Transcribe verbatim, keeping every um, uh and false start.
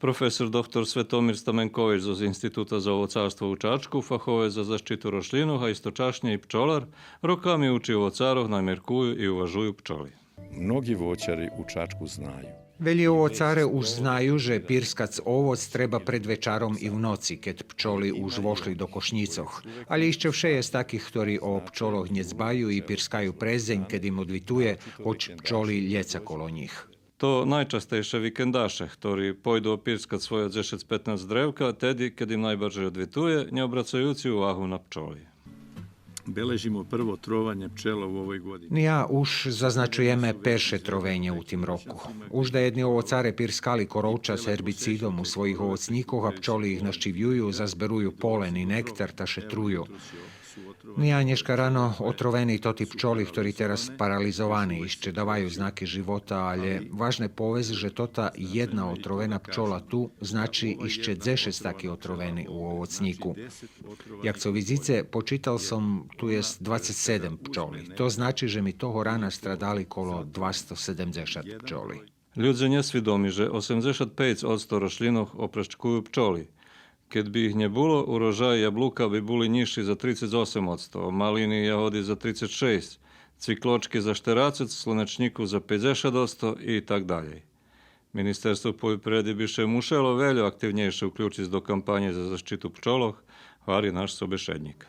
Професор доктор Светомир Стаменкович зоз Института за овоцарство у Чачку, фаховец за защиту рошлїнох, а источашнє и пчолар, роками учи овоцарох най меркую и уважую пчоли. Многи воћари у Чачку знају. Велї овоцаре уж знаю же пирскац овоц треба пред вечаром и в ноци, кед пчоли уж вошли до кошнїцох. Алє ище вше єст таких хтори о пчолох нє дбаю и пирскаю през дзень, кед им одвитує, гоч пчоли лєца коло нїх. То найчастейше викендаше, хтори пойду опирскац своє дзешец-петнац древка, теди кед им найбаржей одвитує, нє обрацаюци увагу на пчоли. Бележимо прво трованје пчела у овој години. Ня уж зазначуєме перше тровенє у тим року. Уж даєдни овоцаре пирскали коровча з гербицидом у своїх овоцнїкох, а пчоли их нащивюю, зазберую полен и нектар та ше трую. Ня нєшка рано отровени тоти пчоли, хтори тераз парализовани, ище даваю знаки живота, алє важне повесц же тота єдна отровена пчола ту значи ище дзешец таки отровени у овоцнїку. Як цо видзице, почитал сом, ту єст двацец седем пчоли. То значи же ми того рана страдали коло двасто седемдзешат пчоли. Людзе нє свидоми же осемдзешат пейц одсто рошлїнох опрашкую пчоли. Кед би их нє було, урожаї яблука би були нїзши за трицец осем одсто, малини и ягоди за трицец шейсц, цвиклочки за штерацец, слунечнїку за пейдзешат одсто и так далєй. Министерство польопривреди би ше мушело вельо активнєйше уключиц до кампанє за защиту пчолох, гвари наш собешеднїк.